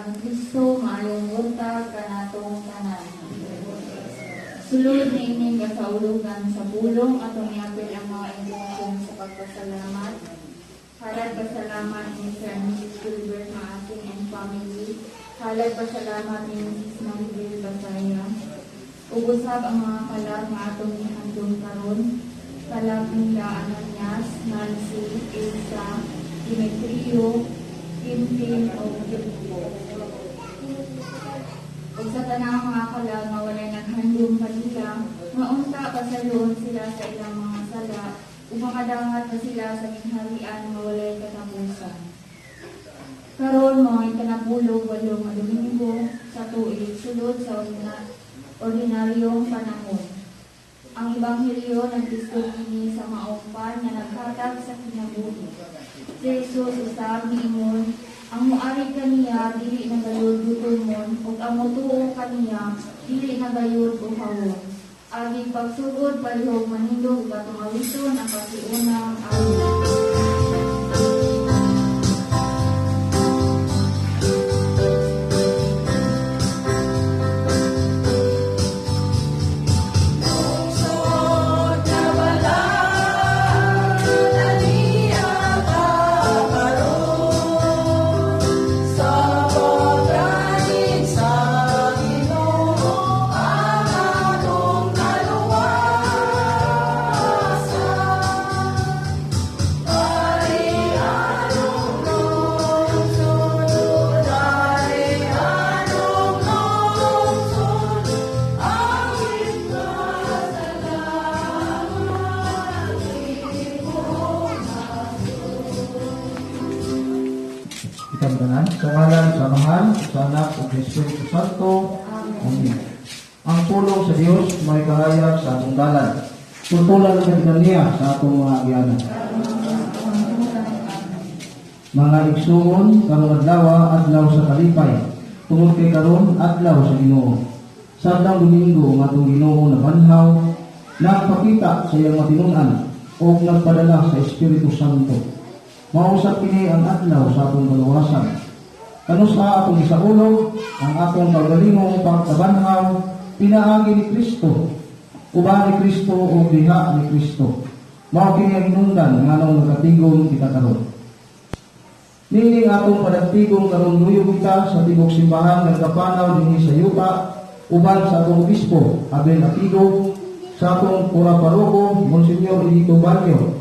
ni Kristo, maayong buntag kanatong tanan. Sulod niining kasaulugan sa pulong, atong iapil ang mga intensyon sa pagpasalamat. Halad pasalamat ni Mr. and Mrs. Gilbert Maasing and family. Halad pasalamat ni Mrs. Maribel Basaya. Ug usab ang mga kalag nga atong gihandom karon. Kalag nila Ananias, Nancy, Elsa, Demetrio, Tintin o Gilbo. Ug sa tanang mga kalag nga walay naghandom kanila, nga unta pasayloon sila sa ilang mga sala ug makadangat na sila sa gingharian nga walay katapusan. Karon mao'y ikanapulog walo nga Domingo sa tuig sulod sa ordinaryong panahon. Ang Ebanghelyo nagdiskud kini sa maong pan nga naghatag sa kinabuhi. Si Jesus usab miingon, "Ang moari kaniya dili na gayud gutomon ug ang motuo kaniya dili na gayud uhawon." Aging pagsugod, palihog manindog ug atong awiton ang pasiunang awit. Lungsod nga balaan, ania ka karon sa pagganid sa Ginoo ang atong kaluwasan. Darianong lungsod, darianong lungsod, awit pasalamat, tibuok Kitang tanan, sa ngalan sa Amahan, sa Anak, ug sa Espiritu Santo. Amen. Ang pulong sa Dios may kahayag sa atong dalan. Tultulan sa niya sa atong mga agianan. Mga igsuon, karong adlaw, adlaw sa kalipay. Tungod kay karon adlaw sa Ginoo. Sa adlaw Domingo nga atong Ginoo nabanhaw, nagpakita sa iyang matinunan ug nagpadala sa Espiritu Santo. Mausap kini ang adlaw sa atong kaluwasan. Kanus-a atong isaulog ang atong kaugalingong pagkabanhaw pinaagi ni Kristo, uban ni Kristo ug diha ni Kristo. Mao kini ang hinungdan nganong nakatigom kita karon. Niining atong panagtigom karon, nuyog kita sa tibuok simbahan nga nagapanaw dinhi sa yuta uban sa atong obispo Abel Apigo, sa atong kura paroko Monsignor Edito Banyo,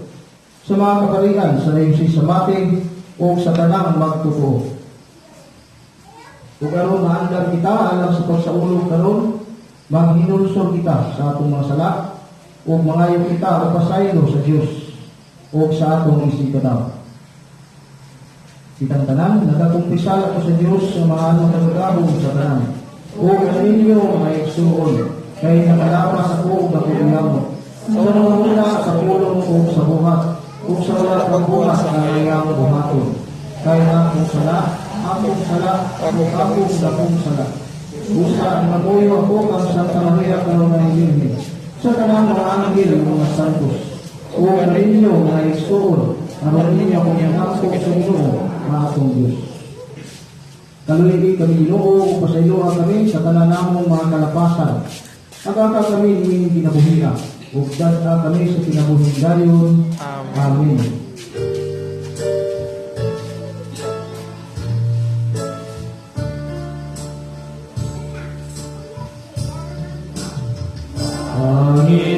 sa mga kaparian sa Diocese sa Mati o sa tanang magtotoo. Ug aron maandam kita alang sa pagsaulog karon, maghinulsol kita sa atong mga sala ug mangayo kita og pasaylo sa Dios ug sa atong isigkatawo. Kitang tanan, nagakumpisal ako sa Dios sa maanong kagagahom sa tanan ug kaninyo, mga igsuon, kay nakalapas ako og dakong sa nangunguna sa pulong ug sa buhat ug sa wala pagbuhat nga iyang buhaton. Kay akong sala, akong sala, ug akong dakong sala. Busa nangamuyo ako kang Santa Maria Karonay Birhen, sa tanang mga anghel ug mga santos, ug kaninyo, mga igsuon, aron ninyo akong ihampo sa Ginoo nga atong Dios. Kaluy-i kami, Ginoo, ug pasayloa kami sa tanan namong mga kalapasan. Agaka kami niining kinabuhia ug dad-a kami sa kinabuhing dayon. Amen.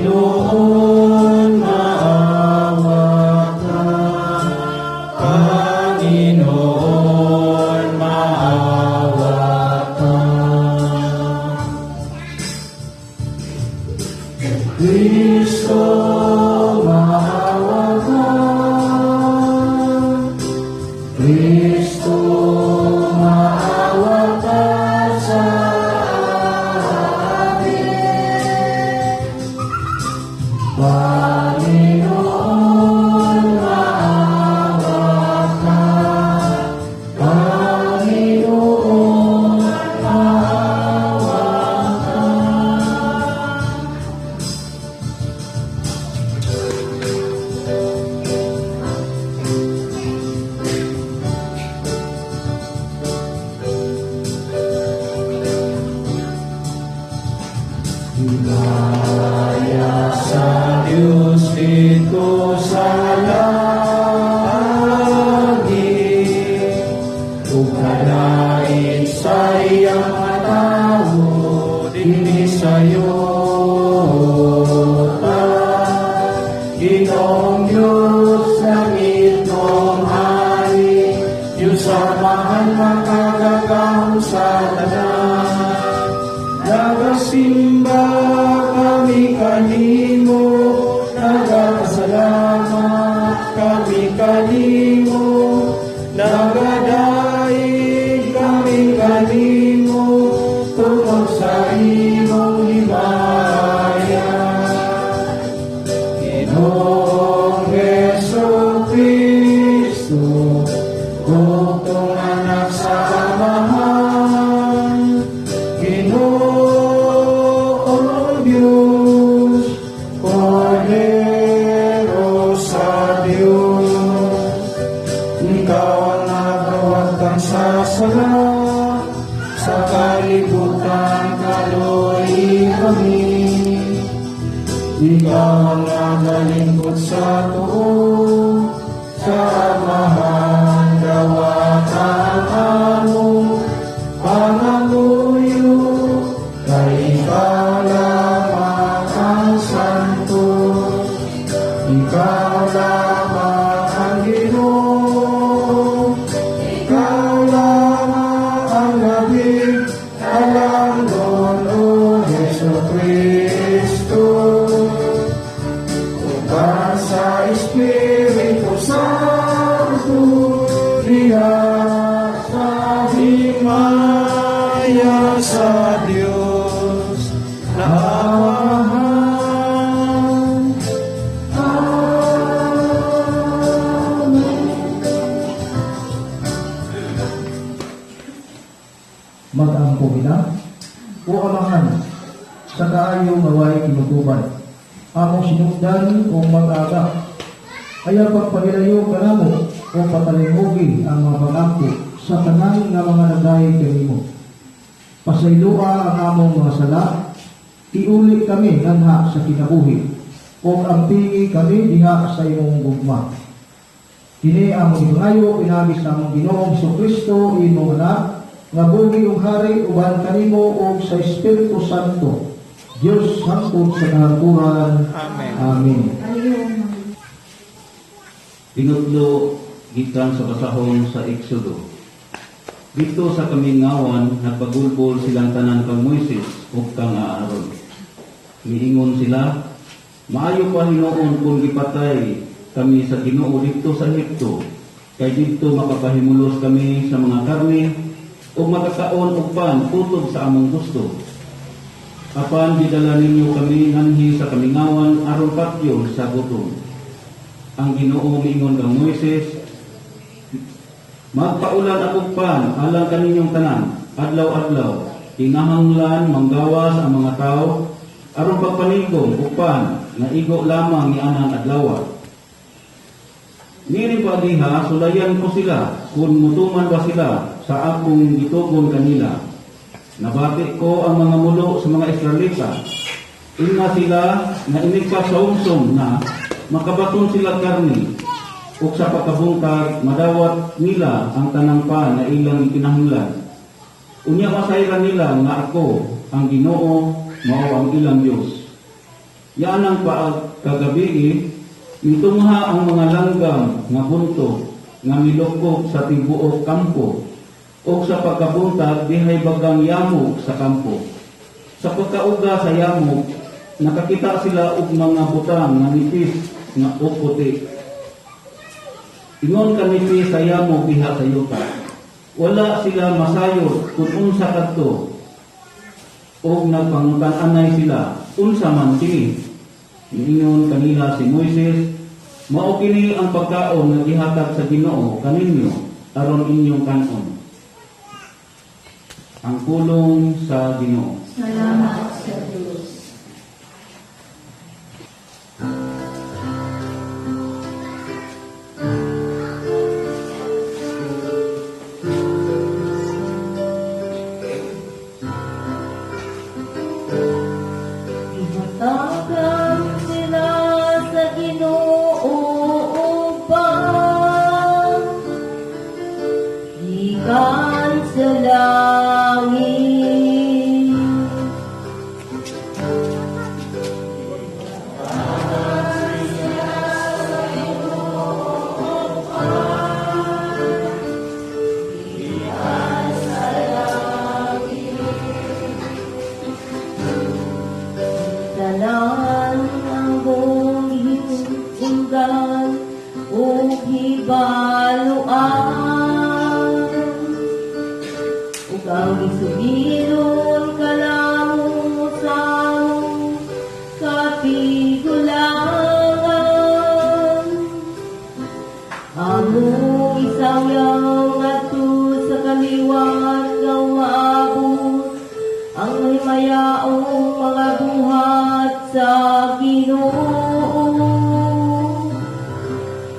Panginoon, maawa ka. Panginoon, maawa ka. Kristo, maawa ka. Kristo, maawa ka sa amin. Panginoon, maawa ka. Panginoon, maawa ka. Amahan makagagahom sa tanan. Nagasimba kami kanimo, nagapasalamat kami kanimo, nagadaig kami kanimo, tungod sa imong himaya. Ginoong Hesu Kristo, bugtong Anak sa Amahan, Ginoong Diyos, Kordero sa Diyos. Ikaw ang nagawagtang sa sala, sa kalibutan kaluoyi kami. Ikaw ang nagalingkod sa tuo, sa Amahan dawata ang among pangamuyo, kay ikaw lamang ang santo. Ikaw lamang ang Ginoo, ikaw lamang ang labing halangdon, O Hesu Kristo. Uban sa Espiritu Santo, diha sa himaya sa Diyos na Amahan. Amen. Mag-ampo kita. O Amahan, sa kaayo nga way kinutubad, among sinugdan o mag-aga. Ayaw pagpahilayo kanamo o patalingugi ang mga pag-ampo sa tanan nga mga nagdayeg kanimo. Pasayloa ang among mga sala, iuli kami nganha sa kinabuhi, ug ampingi kami diha sa imong gugma. Kini among gipangayo pinaagi sa among Ginoong Kristo, imong Anak, nga buhi ug hari uban kanimo ug sa Espiritu Santo, Dios hangtod sa kahangturan. Amen. Amen. Palihog. Tinutlo gikan sa basahon sa Exodo. Didto sa kamingawan, nagpagulbol silang tanan kang Moises ug kang Aaron. Miingon sila, "Maayo pa hinuon kung gipatay kami sa Ginoo didto sa Ehipto, kay didto makapahimulos kami sa mga karne ug makakaon og pan kutob sa among gusto. Apan gidala ninyo kami nganhi sa kamingawan aron patyon sa gutom." Ang Ginoo miingon kang Moises, "Magpaulan akong pan alang kaninyong tanan, adlaw-adlaw. Kinahanglan manggawas ang mga tao aron pagpanigom og pan nga igo lamang ni anang adlaw. Niining paagiha, sulayan ko sila kung mutuman ba sila sa akong gitugon kanila. Nabati ko ang mga mulo sa mga Israelita. Ingna sila nga inigpasumsom na makabaton sila karni ug sa pagkabuntag madawat nila ang tanang pan na ilang ikinahanglan. Unya masayran nila nga ako ang Ginoo, mao ang ilang Dios." Yaan ang paag kagabii, mitungha ang mga langgam nga bunto nga milukop sa tibuok kampo ug sa pagkabuntag dihay bagang yamog sa kampo. Sa pagkauga sa yamog, nakakita sila og mga butang nga nipis nga og puti. Ingon kanipis sa yamog diha sa yuta. Wala sila masayod kung unsa kadto og nagpangutan-anay sila, "Unsa man kini?" Niingon kanila si Moises, "Mao kini ang pagkaon nga gihatag sa Ginoo kaninyo aron inyong kanon." Ang pulong sa Ginoo. Salamat sa Diyos. Gihatagan sila sa Ginoo uban gikan sa langit. Gisangyaw ngadto sa kaliwat nga umaabot ang mahimayaong mga buhat sa Ginoo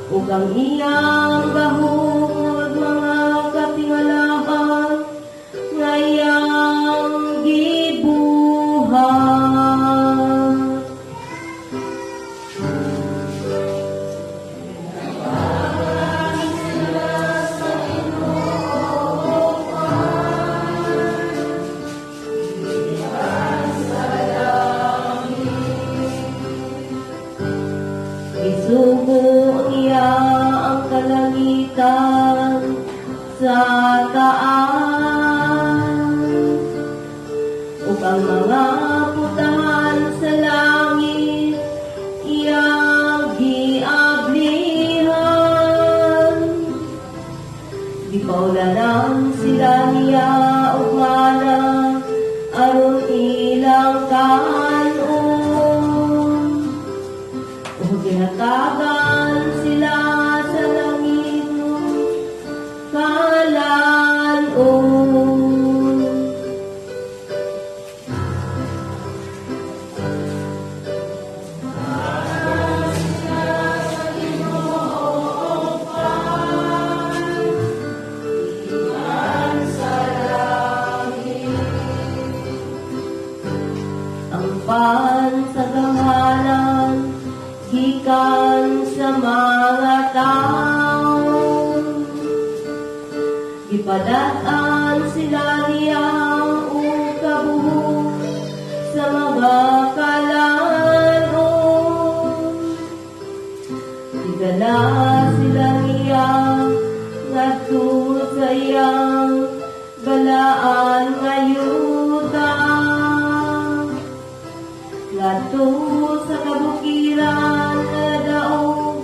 ug ang iyang gahom ug mga katingalahan nga iyang gibuhat. Gisugo niya ang kalangitan sa taas ug ang mga putahan sa langit iyang giablihan. Gipaulanan sila niya og mana aron ilang kanon ug ginatagan sila sa langit kalan-on. Ang pan sa gamhanan gikan sa mga tao, gipadat-an sila niya og kabuok sa mga kalan-on. Gidala sila niya ngadto sa iyang balaan nga yuta, ngadto sa kabukiran nga daog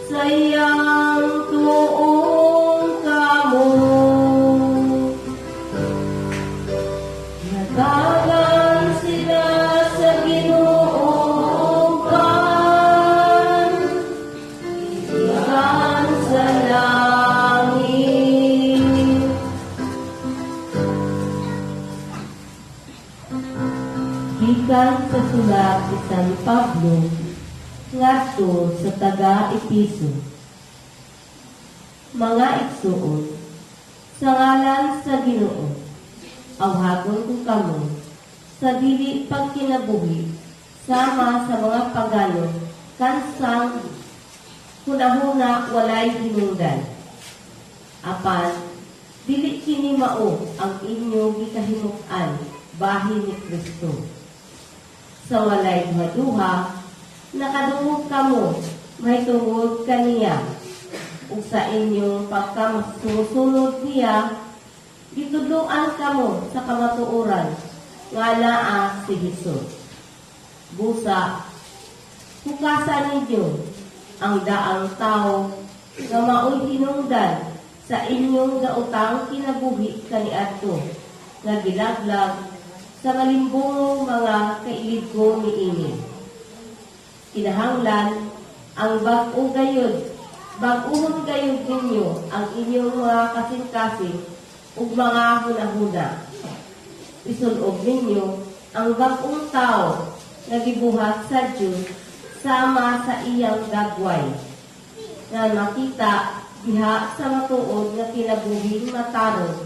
sa iyang tuong kamot. Natagan sila sa Ginoo kan gikan sa langit. Gikan sa sulat ni San Pablo ngadto sa taga-Epeso. Mga igsuon, sa ngalan sa Ginoo, awhagon ko kamo sa dili pagkinabuhi sama sa mga pagano kansang hunahuna walay hinungdan. Apan dili kini mao ang inyo gikahimuk-an bahin ni Kristo. Sa walay duha-duha, nakadungog kamo mahitungod kaniya ug sa inyong pagkamasunod niya, gitudloan kamo sa kamatuoran nga naa si Jesus. Busa, hukasan ninyo ang daang tao nga maoy hinungdan sa inyong daotang kinabuhi kaniadto nga gilaglag sa malimbongong mga kailigo niini. Kinahanglan ang bag-o gayud, bag-uhon gayud ninyo ang inyong mga kasing-kasing ug mga hunahuna. Isulob ninyo ang bag-ong tao nga gibuhat sa Dios sama sa iyang gagway nga makita diha sa matuod nga kinabuhing matarong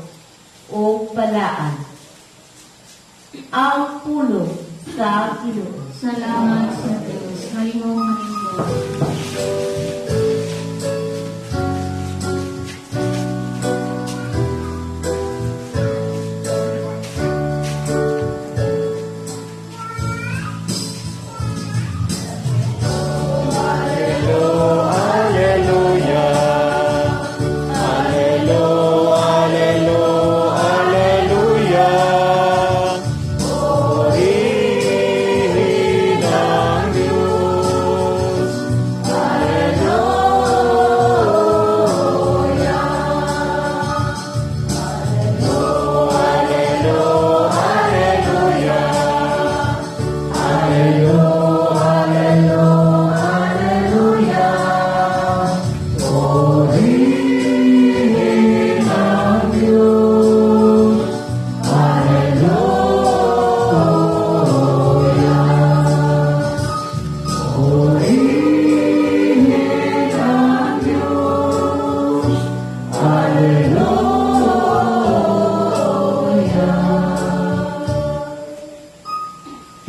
o balaan. Ang pulong sa Ginoo. Salamat sa Diyos. Malimong malimong. Alleluia. Alleluia, alleluia, alleluia. Purihin ang Diyos.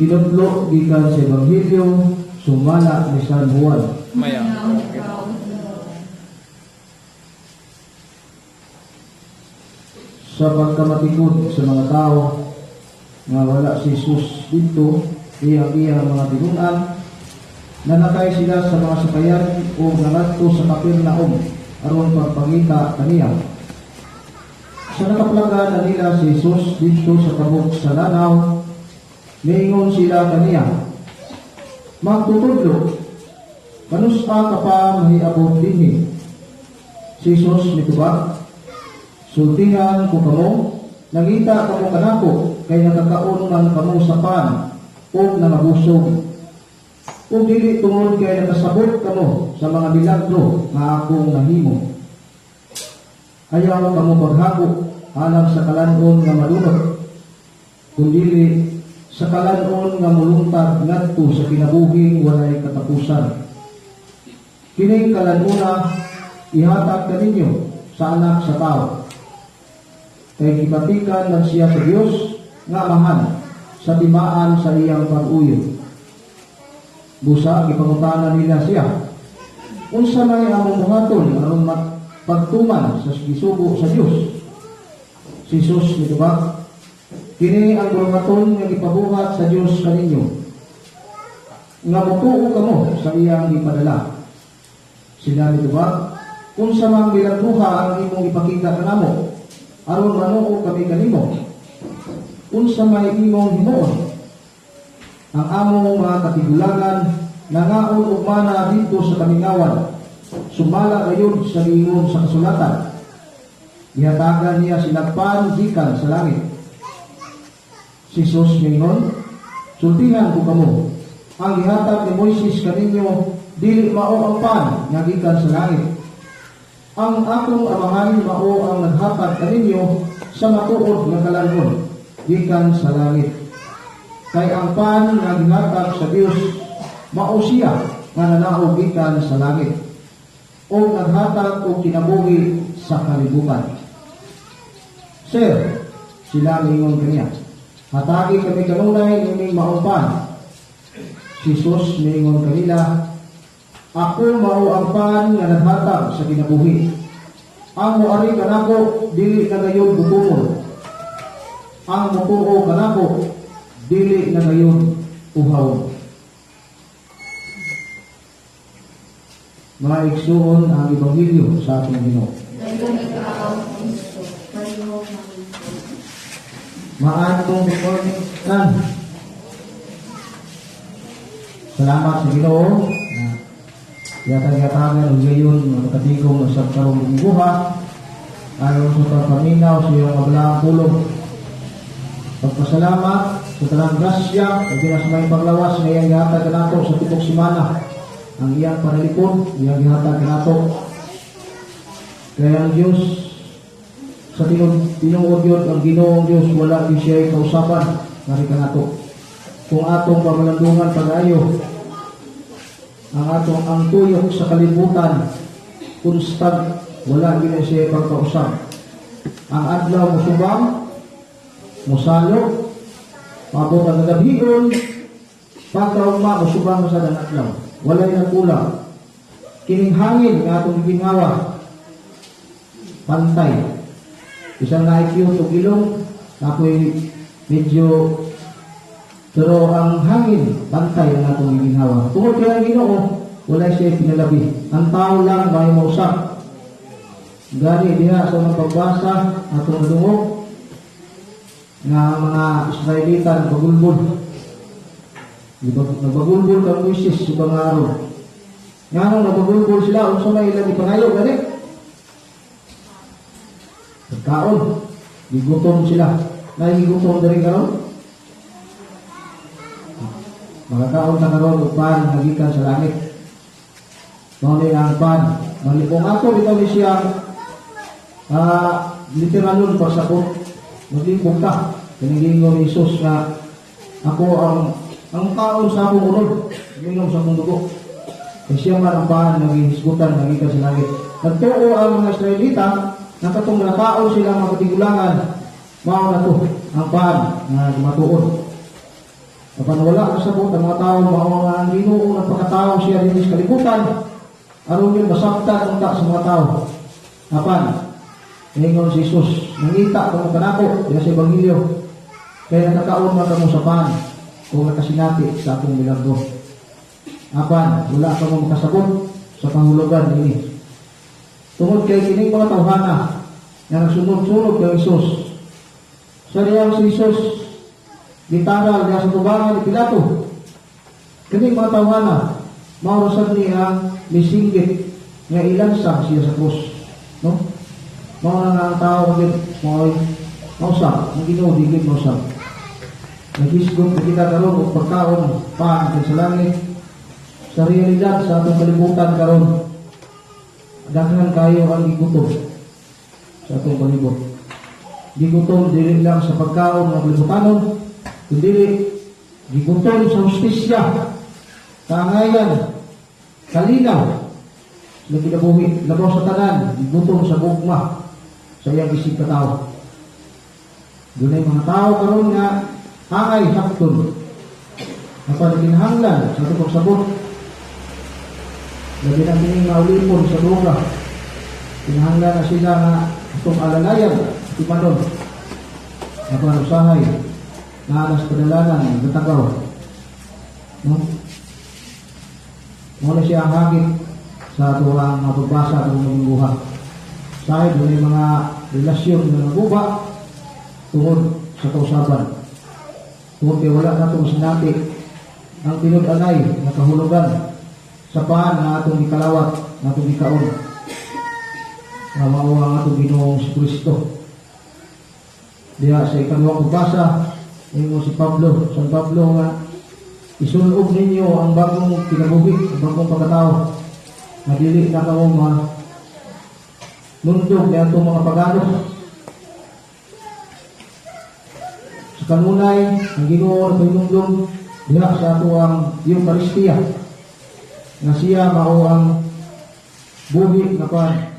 Tinudlo gikan sa Ebanghelyo sumala ni San Juan. Mayaon ikaw, Ginoo. Sa pagkamatikod sa mga tao nga wala si Jesus didto, iyang iyang mga tinunan, nanakay sila sa mga sakayan o nangadto sa Capernaum aron pagpangita kaniya. Sa nakaplagan na nila si Jesus didto sa tabok sa lanaw, niingon sila kaniya, "Magtutudlo, kanus-a ka pa mahiabot dinhi?" Si Jesus mitubag, "Sultihan ko kamo, nangita kamo kanako kay nakakaon man kamo sa pan ug nangabusog. Ug dili tungod kay nakasabot kamo sa mga milagro nga akong nahimo. Ayaw kamo paghago alang sa kalan-on nga malunod, kundili sa kalan-on nga mulungtad ngadto sa kinabuhing walay katapusan. Kining kalan-ona ihatag kaninyo sa Anak sa Tao. Kay gibatikan man siya sa Dios nga Amahan sa timaan sa iyang pag-uyo." Busa gipangutana nila siya, "Unsa may among buhaton aron pagtuman sa gisugo sa Dios?" Si Jesus nitubag, "Kini ang buhaton nga gipabuhat sa Dios kaninyo, nga motuo kamo sa iyang gipadala." Sila nitubag, "Unsa man milagruha ang imong ipakita kanamo aron manuo kami kanimo? Unsa may imong himuon? Ang among mga katigulangan nangaon og mana didto sa kamingawan, sumala gayud sa giingon sa kasulatan, 'Gihatagan niya sila pan gikan sa langit.'" Si Jesus miingon, "Sultihan ko kamo, ang gihatag ni Moises kaninyo dili mao ang pan nga gikan sa langit. Ang akong Amahan mao ang naghatag kaninyo sa matuod nga kalan-on gikan sa langit. Kay ang pan nga gihatag sa Dios mao siya nga nanaog gikan sa langit o naghatag og kinabuhi sa kalibutan." "Sir," sila miingon kaniya, "hatagi kami kanunay ining maong pan." Si Jesus miingon kanila, "Ako mao ang pan nga naghatag sa kinabuhi. Ang moari kanako dili na gayud gutomon. Ang motuo kanako dili na gayud uhawon." Mga igsuon, ang Ebanghelyo sa atong Ginoo. Daghang ikaw, Kristo. Palihog na Kristo. Maayong morning kan. Salamat sa Ginoo na yatag-yatagan og gayon mga katigom sa karong lingguha ayon sa pagpaminaw sa iyong mabalaang pulong. Pagpasalamat sa tanang grasya ug sa may paglawas nga iyang gihatag kanato sa tibok semana. Ang iyang panalipod, iyang gihatag kanato. Kaya ang Diyos sa tinuod yun, ang Ginoong Diyos, wala di siya kausapan ngari kanato. Kung atong pamalandungan pag-ayo, ang atong ang tuyok sa kalibutan, constant, wala gina siya pagkausap. Ang adlaw musubang, musalo, paabot ang gabhion, pagkaugma, musubang sa ang adlaw. Walay nagkulang. Kining hangin nga atong giginhawa, pantay. Isang na-IQ ug ilong, ako'y medyo, pero ang hangin, pantay ang atong giginhawa. Tungod kay ang Ginoo, wala siya pinalabi. Ang tao lang may mausap. Gani diha sa mga pagbasa, atong nadungog, nga mga Israelita nagbagulbol. Nagbagulbol kang Moises ug kang Aaron. Nganong nagbagulbol sila, unsa may ilang ipangayo gani? Pagkaon, gigutom sila. Nagigutom diri karon? Makakaon ta karon og pan nga gikan sa langit. Mao ni ang pan. Malipong ato bitaw ni siyang literalon pagsabot. Maglibog ka. Kini giingon ni Jesus nga ako ang kaon sa akong unod, minom sa akong dugo. Kay siya man ang pan nga gihisgutan nga gikan sa langit. Nagtuo ang mga Israelita nga katong nakaon sila mga katigulangan, mao na to ang pan nga matuod. Apan wala kasabot ang mga tao mao nga ang Ginoo nagpakatao siya dinhi sa kalibutan aron yun masabtan unta sa mga tao. Apan ingon si Jesus, "Nangita kamo kanako diha sa Ebanghelyo kay nakakaon man kamo sa pan o nakasinati sa akong milagro. Apan wala kamo makasabot sa kahulugan niini." Tungod kay kining mga tawhana nga nagsunod-sunod kay Jesus. Sa diyang si Jesus gitaral diha sa tubangan ni Pilato. Kining mga tawhana mao ra sad ni ang misinggit nga ilansang siya sa krus. No? Mao na nga ang tao gyud mao mausab, ang Ginoo di gyud mausab. Naghisgot na kita karon og pagkaon pan sa langit sa realidad sa atong kalibutan karon. Daghan kayo ang gigutom sa atong palibot. Gigutom dili lang sa pagkaon ng kalibutanon, kundi gigutom sa hustisya, kaangayan, kalinaw, sa kinabuhi, labaw sa tanan, gigutom sa gugma sa iyang isip katao. Dunay mga tao karon nga angay sakton. Apan kinahanglan sa atong pagsabot, labi na kining maulipon sa droga. Kinahanglan na sila nga atong alalayan, timanon. Apan usahay, naa sa kadalanan, gatagaw. No? Mao na siya ang hagit sa atuang mga pagbasa karong lingguha. Sahay, dunay mga relasyon nga naguba tungod sa kausaban. Tungod kay wala nato masinati ang tinud-anay nga kahulugan sa paan nga atong gikalawat, nga atong gikaon. Nga mao ang atong Ginoong Kristo. Diha sa ikaduhang pagbasa, ingon si Pablo, San Pablo nga isulob ninyo ang bagong kinabuhi, ang bagong pagkatao. Nga dili na kamo ma nundog ni atong mga pagano. Sa kanunay, ang Ginoo nagpahinumdom diha sa atoang Eucharistia nga siya mao ang buhi nga pan.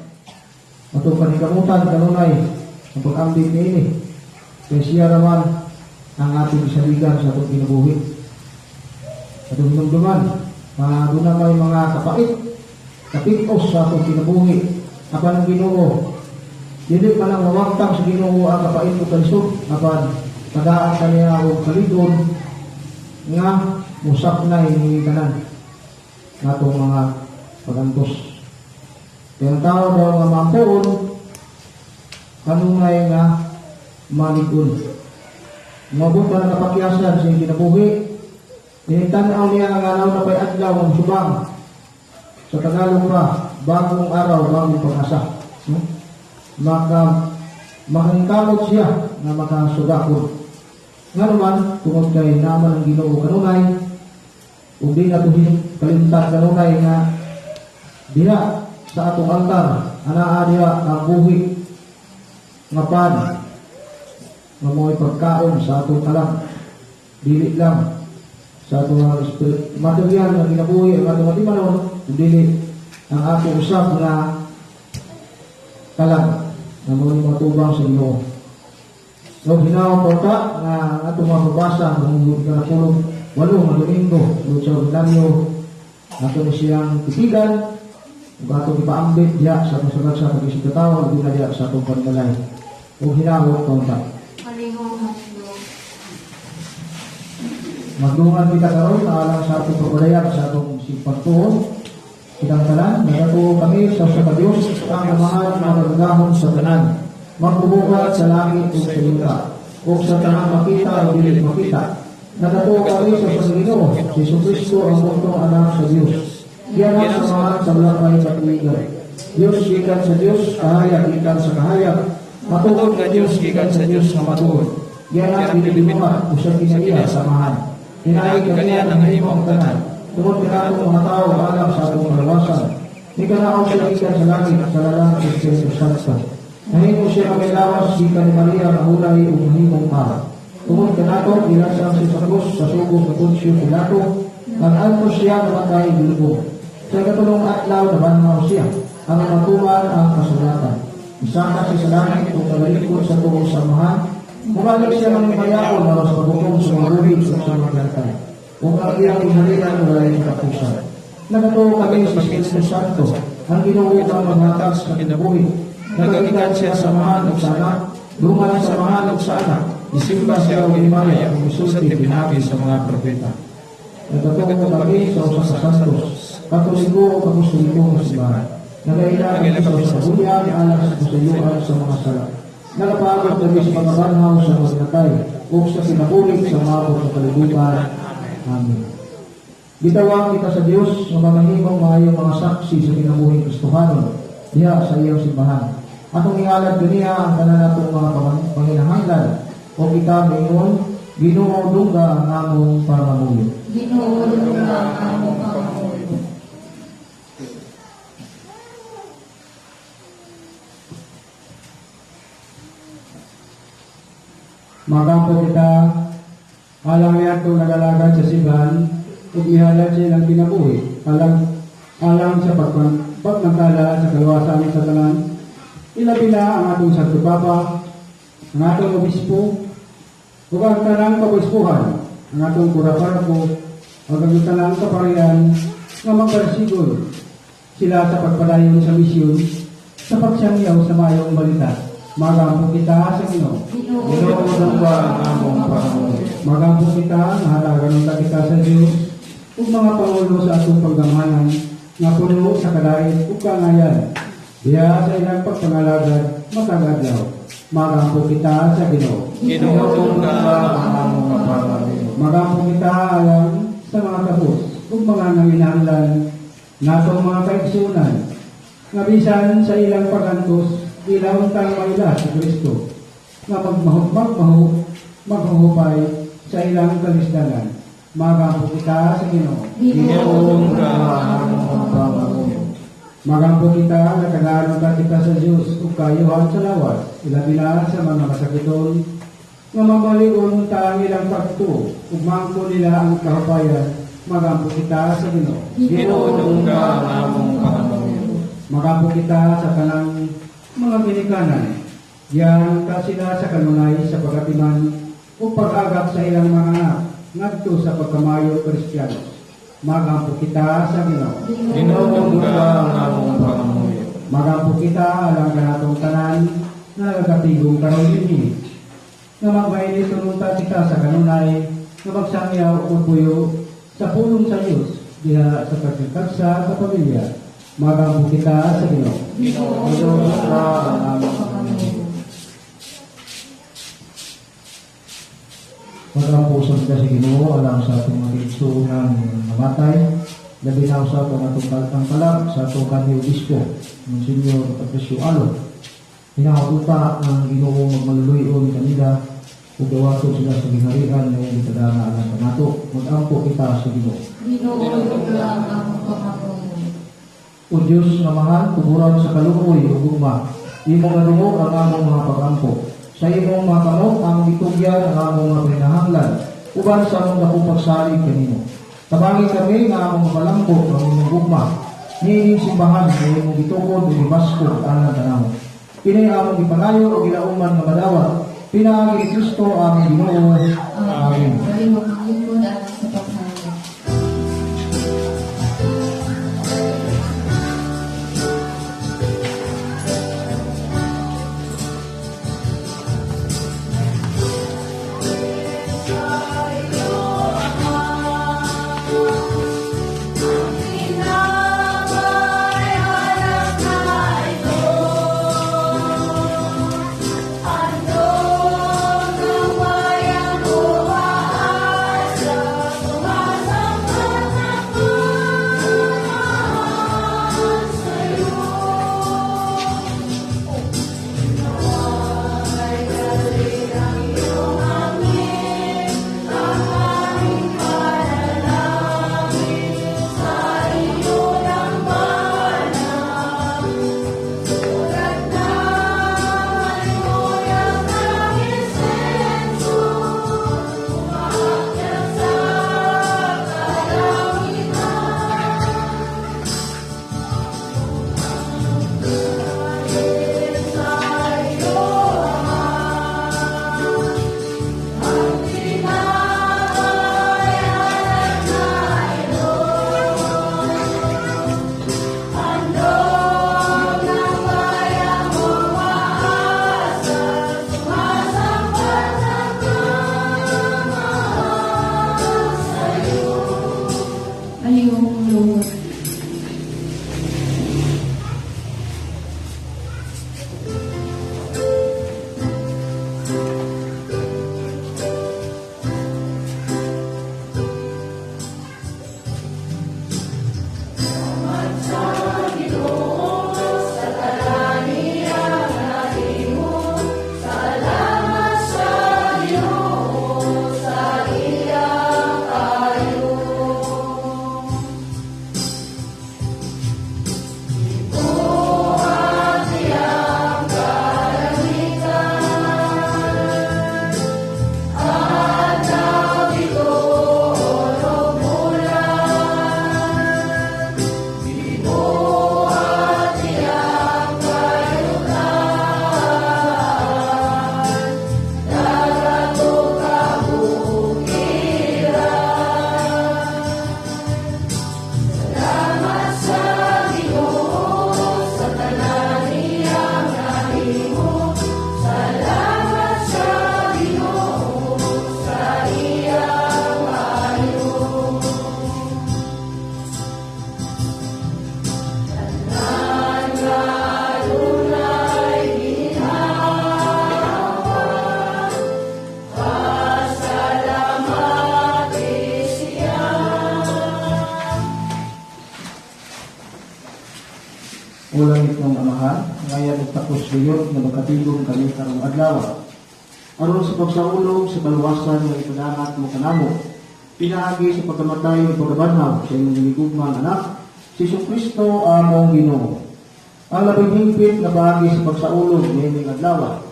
Atong paningkamutan kanunay ang pag-ambit niini. Kay siya raman ang atong isaligan sa atong kinabuhi. Atong hinumduman, doon na may mga kapait, kapitos sa atong kinabuhi. Apan ang Ginoo, dili pa lang mawagtang sa Ginoo ang kapait o kalisod, apan tagaan kaniya og kalig-on nga musapnay ni tanan natong mga pagantos. Kaya ang tao daw nga maampuon, kanunay nga malig-on. Mabot pa na kapakyasan sa iyang kinabuhi, tinitanaw niya ang araw na pa'y adlaw ng subang. Sa Tagalog pa, bagong araw, bagong pag-asa. No? Makangkamot siya na makasugakon. Nga naman, tungod kay naman ang Ginoo kanunay, ug di na tuhin kalimtan kanunay nga diha sa atong altar, anaa diha ang buhi nga pan nga mo'y pagkaon sa atong kalam. Dili lang sa atong mga spirit, material nga kinabuhi ang atong atimanon, dili ang atong usab nga kalam nga mo'y matubang sa Ginoo. So hinaw po ta nga ang atong mga pagbasa kung ikanapulong walo nga Domingo sulod sa ordinaryo ato ni siyang titigan ug atong ipaambit diha sa atong sa pag-isip tao ug diha sa atong pagbalay. Ug hinawot pa. Palihog handog. Magdungan kita karon alang sa atong pagpadayag sa atong pagtuo. Kitang tanan, nagatuo kami sa usa ka Dios, ang Amahan nga makagagahom sa tanan, magbubuhat sa langit ug sa yuta, ug sa tanang makita o dili makita. Nagatuo kami sa usa ka Ginoo, si Jesucristo ang buntong anak sa Dios. Gianak sa Amahan sa wala pa'y katuigan. Dios gikan sa Dios, kahayag gikan sa kahayag, matuod nga Dios gikan sa Dios nga matuod. Gianak dili gibuhat, usab kinaiya sa Amahan. Pinaagi kaniya nahimo ang tanan. Tungod kanato mga tao alang sa atong kalawasan. Nikanaog siya gikan sa langit sa lalang sa Espiritu Santo. Nahimo siya nga lawas gikan ni Maria nga hulay ug nahimong tao. Tungod kanato gilansang siya sa krus sa sugo sa Poncio Pilato. Nag-antos siya, namatay, gilubong. Sa ikatulong adlaw nabanhaw siya aron matuman ang kasulatan. Isaka siya sa langit ug nagalingkod sa tuo sa Amahan. Mubalik siya ng mayaon aron sa paghukom sa mga buhi ug sa mga namatay. Ug ang iyang gingharian walay katapusan. Nagatuo kami sa Espiritu Santo, ang Ginoo ang maghatag sa kinabuhi. Nagagikan siya sa Amahan ug sa Anak, duman sa Amahan ug sa Anak. Gisimba siya og gihimaya ug misulti pinaagi sa mga propeta. Nagatuo kami sa usa ka santos, Katoliko ug Apostoliko nga simbahan. Nagaila kami sa usa ka bunyag alang sa kasayuan sa mga sala. Nagapaabot kami sa pagkabanhaw sa mga natay ug sa kinabuhi sa maabot nga kalibutan. Amen. Gitawag kita sa Dios nga mamahimong maayong mga saksi sa kinabuhing Kristohanon diha sa iyang simbahan. Atong ihalad kaniya ang tanan natong mga panginahanglan o kita maingon, Ginoo, dungga ang among pangamuyo. Ginoo, dungga ang among pangamuyo. Magampo kita alang niadtong nagalagad sa simbahan ug ihalad sa ilang kinabuhi alang alang sa pagmantala sa kaluwasan sa tanan, ilabi na ang atong Santo Papa, ang atong Obispo ug ang tanang kabispuhan, ang atong kura paroko ug ang tanang kaparian nga magparsigon sila sa pagpadayon sa misyon sa pagsangyaw sa maayong balita. Magampo kita sa Ginoo. Ginoo, Ginoo, dungga ang among pangamuyo. Magampo kita, mahatagan unta kita sa Dios ug mga pangulo sa atong paggamhanan nga puno sa kadait ug kangayan diha sa ilang pagpangalagad matag adlaw. Magampo kita sa Ginoo. Ginoo, dungga ang among pangamuyo. Magampo kita alang sa mga kapos ug mga nanginahanglan natong mga kaigsunan nga bisan sa ilang pagantos ila untang maila si Kristo nga magmaho maghuhupay sa ilang kalisdanan. Magampo kita sa Ginoo. Ginoo, Ginoo, ang among pangamuyo. Magampo kita nga tagaan ka kita sa Dios ug kayuhan sa lawas, ilabi na sa mga masakiton nga mabaligon ta ang ilang pagtuo ug maangko nila ang kahupayan. Magampo kita sa Ginoo. Ginoo, dungga ang among pangamuyo. Magampo kita sa tanang mga ginikanan. Yan ka sila sa kanunay sa pagatiman ug pag-agak sa ilang mga anak ngadto sa pagkamayo Kristiyano. Magampo kita sa Ginoo. Ginoo, dungga ang among pangamuyo. Magampo kita alang kanatong tanan na nagatigong karon dinhi. Nga magbaini tunta kita sa kanunay nga magsangyaw ug magpuyo sa pulong sa Dios diha sa pagkakagsa sa pamilya. Magampo kita sa Ginoo. Ginoo, Ginoo, dungga ang among pangamuyo. Magampo sa kita sa Ginoo alang sa atong mga kaigsuonan namatay, labi na usab ang atong ang kalag sa atong kanhi obispo, Monsignor Patricio Alo. Hinahot ang Ginoo magmaluluy-on kanila ug dawaton sila sa gingharian nga iyang gitadana alang kanato. Magampo kita sa Ginoo. Ginoo, dungga ang among pangamuyo. O Dios nga mahal, tuburan sa kaluoy ug gugma, imong nadungog ang among mga pagampo. Sa imong mga kamot among gitugyan ang among mga panginahanglan, uban sa among dakong pagsalig kanimo. Tabangi kami nga among mapalambot ang imong gugma, niining simbahan nga imong gitukod ug gibaskog alang kanamo. Kini among gipangayo ug gilauman nga madawat pinaagi ni Kristo among Ginoo. Amen. Palihog ang lingkod alang sa paghalad. Among langitnong Amahan, ngayan ug takos gayud nga magkatigom kami karong adlaw. Aron sa pagsaulog sa kaluwasan nga ipadangat mo kanamo, pinaagi sa pagkamatay ug pagkabanhaw sa imong hinigugmang anak, si Kristo among Ginoo. Ang labing hingpit nga bahagi sa pagsaulog niining adlaw,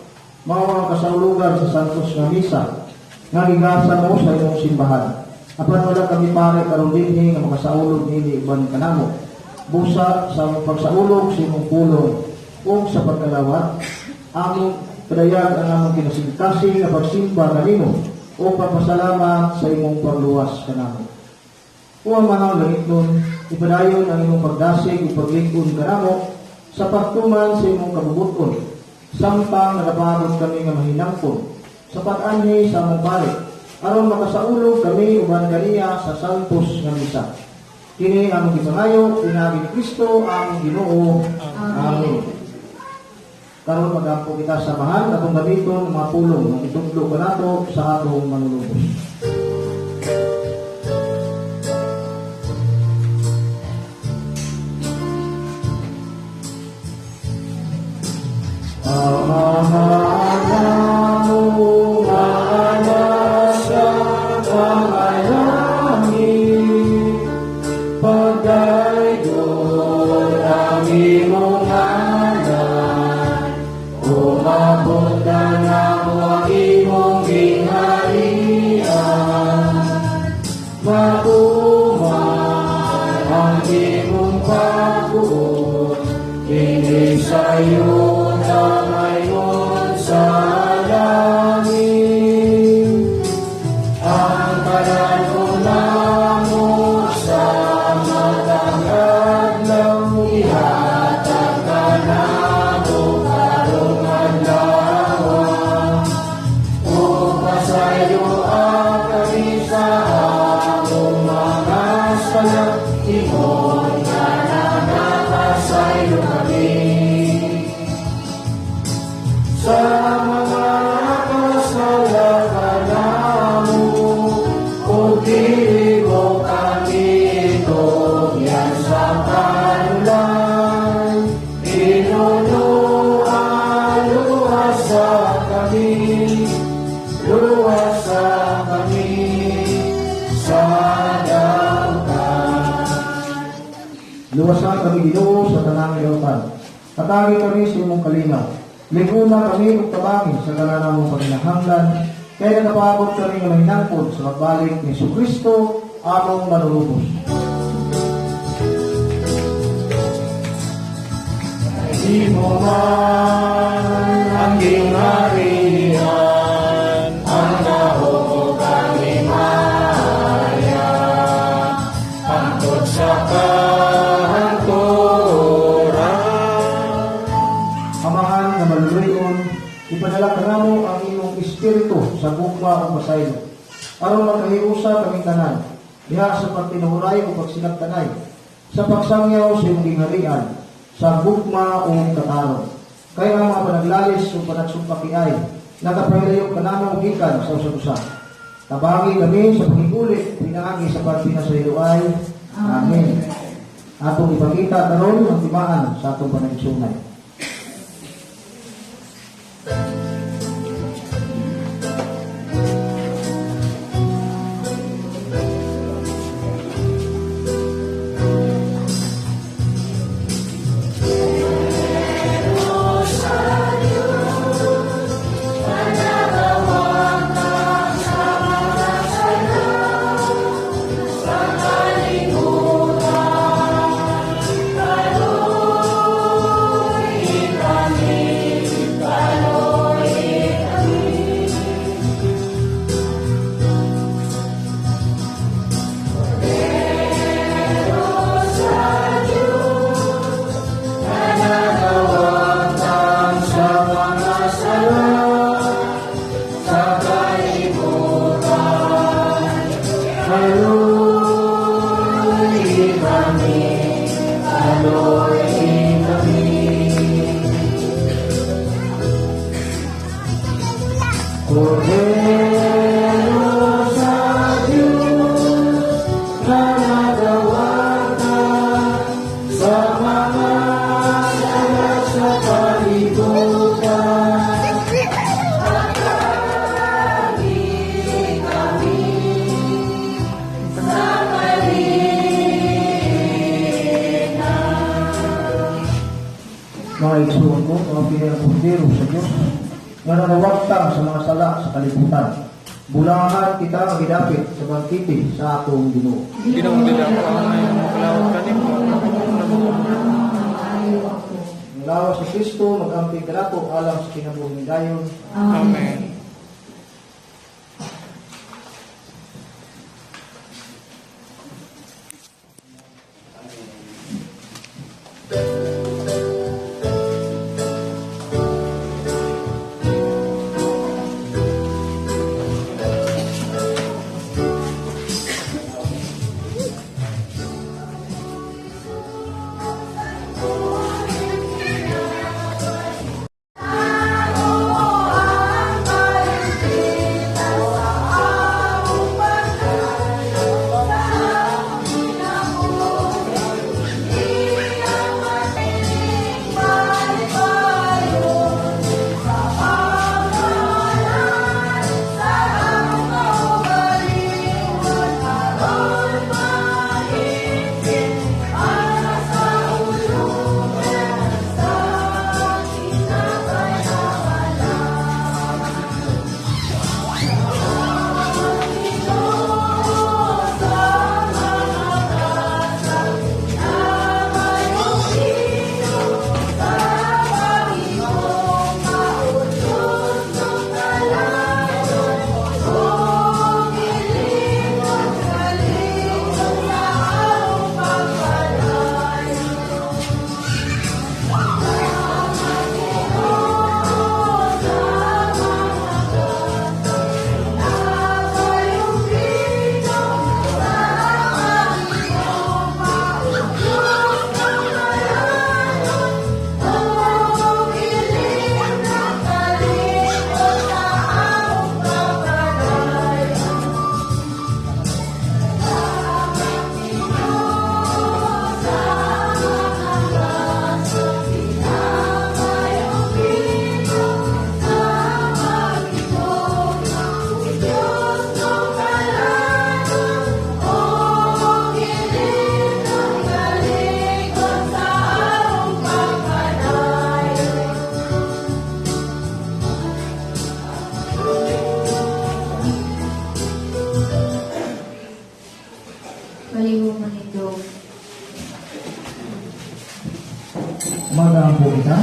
mao ang kasaulugan sa Santos nga Misa nga gigasa mo sa imong simbahan. Apan wala kami pare karon dinhi nga makasaulog niini uban kanamo. Busa sa among pagsaulog sa imong pulong ug sa pagkalawat, among padayag ang among kinasingkasing nga pagsimba kanimo o pagpasalamat sa imong pagluwas kanamo. O Amahang langitnon, ipadayon ang imong pagdasig ug paglig-on kanamo sa pagtuman sa imong kabubut-on, samtang nagapaabot kami nga mahinangpon sa pag-anhi sa among pari, aron makasaulog kami uban kaniya sa Santos nga Misa. Kini among gipangayo pinaagi ni Kristo among Ginoo. Amen. Karon magampo kita sa mahal atong gamiton ang mga pulong nga itudlo kanato sa atong manunubos. Luwasan kami Ginoo sa tanang dautan. Katagi kami sa imong kalinaw. Liguna kami ug tabangi sa tanan namong panginahanglan, kay nakapaabot kami nga mahinangpon sa pagbalik ni Kristo among manunubos. Imo man ang gingharian, ang gahom kang himaya, hangtod sa kahangturan. Amahan nga maluluyon, ipadala kanamo ang imong espiritu sa gugma ug pasaylo, aron makahiusa kaming tanan diha sa pagtinuhuray ug pagsinabtanay, sa pagsangyaw sa imong gingharian, sa gugma ug katarong. Kay ang mga panaglalis ug panagsumpakiay nakapahilayo kanamo gikan sa usag-usa. Tabangi kami sa pagigulit pinaagi sa pagpinasayloay. Amen. Atong ipakita karon ang timaan sa atong panagsunay. Sa mga nga nangawagtang sa mga sala sa kalibutan. Bulahan kita nga gidapit sa bangkete sa atong Ginoo. Ginoong dili ako angay nga mokalawat kanimo, Maayo ako. Ang lawas ni Kristo magamping kanato alang sa kinabuhing dayon. Amen. Palihog manindog. Magampo kita.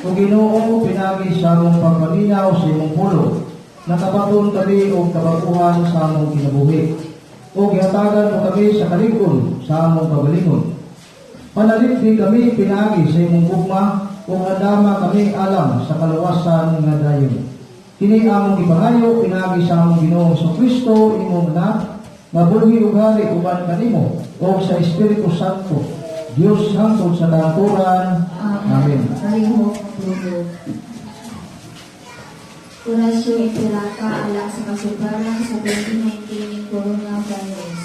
O Ginoo, pinagi sa among pagpaminaw sa imong pulo. Nakabaton kami og kabaguhan sa among kinabuhi. O gihatagan mo kami sa kalig-on sa among kagalingon. Panalipdi kami pinaagi sa imong gugma ug andama kami alang sa kaluwasan nga dayon. Kini among gipangayo pinaagi sa among Ginoong Kristo imong anak nga buhi ug hari uban kanimo ug sa Espiritu Santo. Dios hangtod sa kahangturan. Amen. Palihog magtulog. Orasyo Ipiraka alang sa kasugbaran sa 2019 ning coronavirus.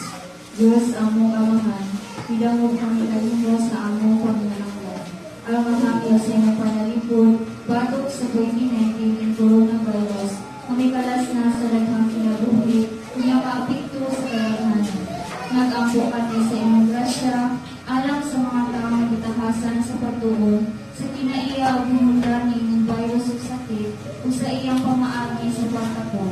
Diyos among Amahan, midangog kami kanimo sa among panginahanglan. Ang mahangyo sa imong panalipod, batok sa 2019 ning coronavirus, kami kalas na sa daghang kinabuhi, unya kaapekto sa kadaghanan. Nag-ampo kami sa imong grasya, alang sa mga taong gitahasan sa pagtuon, sa kinaiya ug hinungdan niining virus ug sakit, ug sa iyang pamaagi sa pagtakon.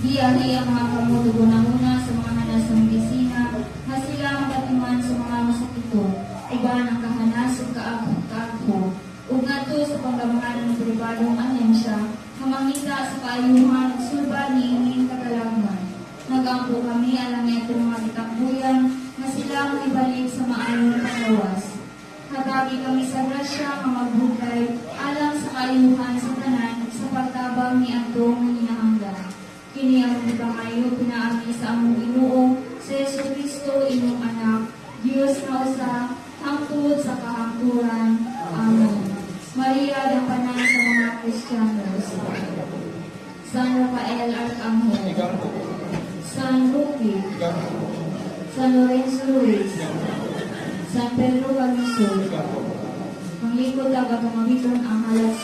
Giari ang mga kamot ug hunahuna sa mga hanas sa medisina nga sila makatiman sa mga masakiton, uban ang kahanas ug kaagho, ug ngadto sa panggamhanan ng pribadong ahensya nga mangita sa kaayuhan ug sulbad niining katalagman. Nagampo kami alang niadtong mga gitakbuyan nga sila moibalik sa maayong panglawas. Hatagi kami sa grasya nga magbugkay alang sa kaayuhan sa tanan ug sa pagtabang niadtong nanginahanglan. Kini ang gipangayo pinaagi sa among Ginoo sa Jesu Kristo imong anak, Dios nga usa hangtod sa kahangturan. Amen. Maria dampanan sa mga Kristiyanos. San Rafael Arcangel, San Roque, San Lorenzo Ruiz, San Pedro Calungsod. Panglingkod ang katong ang halas.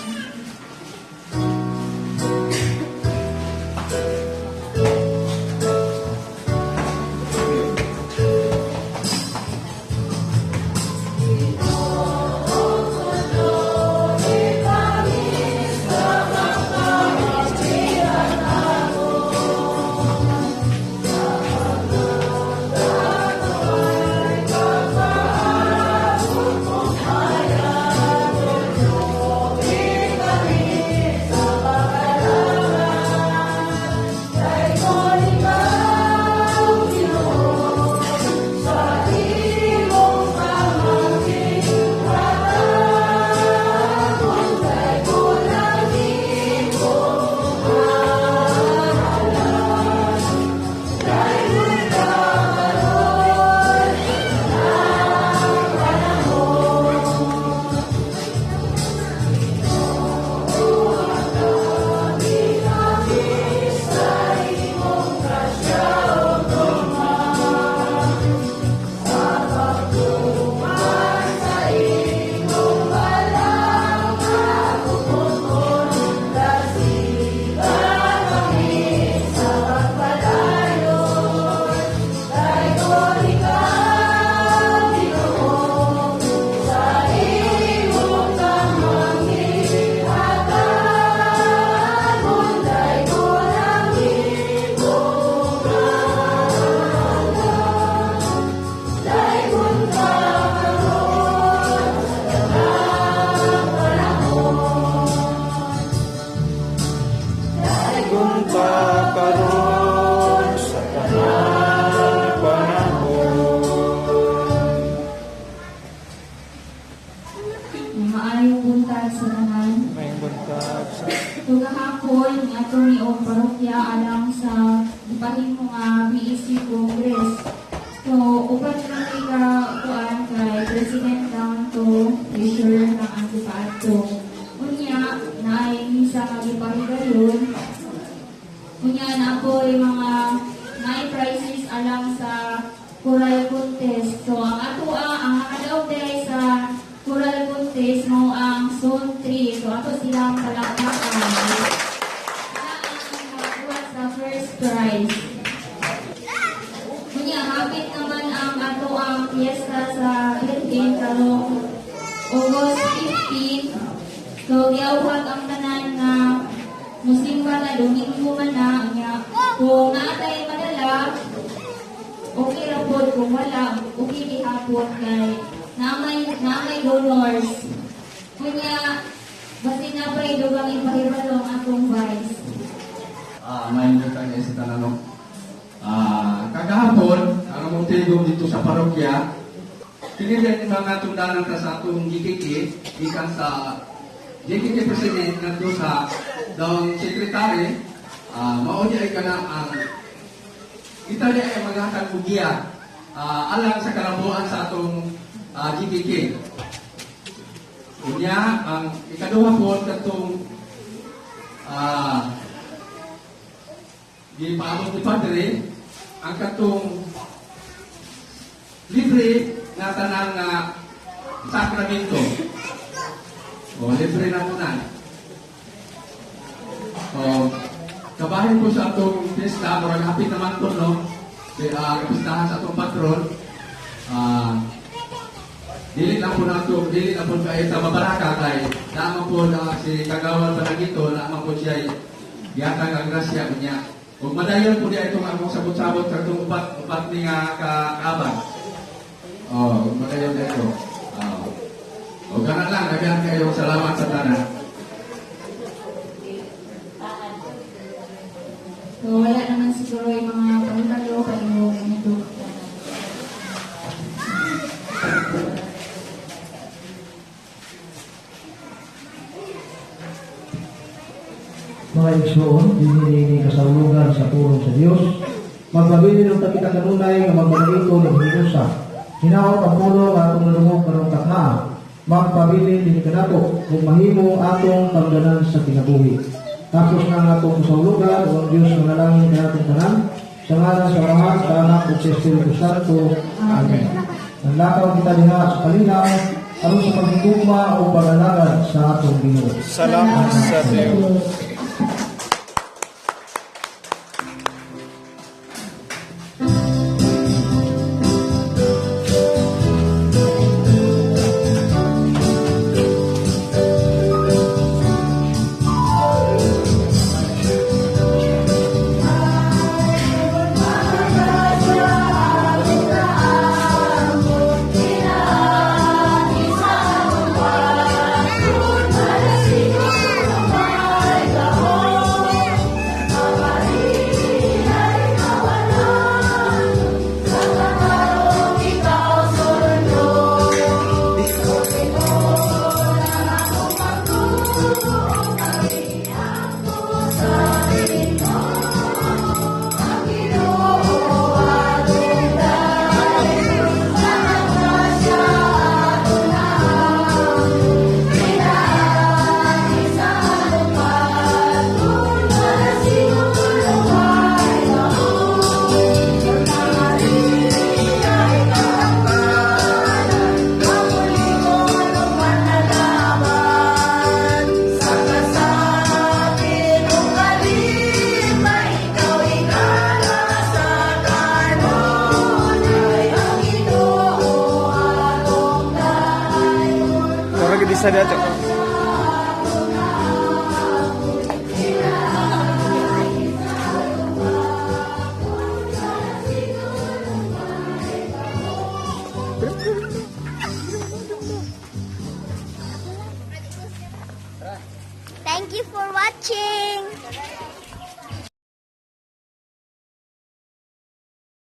So gahapon nga ni og parokya alang sa gipahimo nga BEC Congress. So uban lang kay ka kuan kay president down to treasurer lang ang gipaadto. Unya naay misa nga gipahigayon. Unya na po mga naay prizes alang sa choral contest. So ang ato ang nakadaog diri sa choral contest mao ang Zone 3. So ato silang palakpakan. Sila ang nakakuha sa first prize. Unya hapit naman ang ato ang fiesta sa Birhen karong August 15. So giawhag ang tanan nga musimba na Domingo man na unya kung naa tay madala, okay ra pod. Kung wala, okay gihapon kay naamay donors. Kunya basin na pa dugang ipahibalo ang atong vice. May butang sa tanan. Kagahapon, ang among tigom dito sa parokya, kini din mga tundanan ta sa atong GKK, gikan sa GKK President ngadto sa daong Secretary, mao di ay kana ang kita di ay mga giya alang sa kalambuan sa atong GKK. Unya, ang ikaduha po katong gipaabot ni Padre ang katong libre na tanang nga sakramento. O, libre na tanan. O, kabahin po sa atong pista, murag hapit naman po, no? Kapistahan sa atong patron. Dili lang po nato, dili lang po kay sa mabaraka kay naman po na si Kagawad Panagito, naman po siya gihatag ang grasya niya. Ug madayon po diya itong akong sabot-sabot sa itong upat upat ni nga kaabang. Oh, ug madayon diya ito. Oh. O ganun lang, daghan kayo, salamat sa tanan. So wala naman siguro yung mga pahibalo kayo nito. Mga igsoon, dinhi kasawlogan sa pulong sa Dios. Magpabilin unta kita kanunay nga magmanaito ng hinusa. Hinaot ang pulong nga atong nadungog karong takna. Magpabilin dinhi kanato ug mahimo atong pagdanan sa kinabuhi. Tapos na ang atong kasawlogan, o ang Dios manalangin kanatong tanan. Sa ngalan sa Amahan, sa Anak ug sa Espiritu Santo. Amen. Nanlakaw kita diha sa kalinaw aron sa paghigugma o pag-alagad sa atong Ginoo. Salamat sa Dios. Murag di sa dato. Thank you for watching.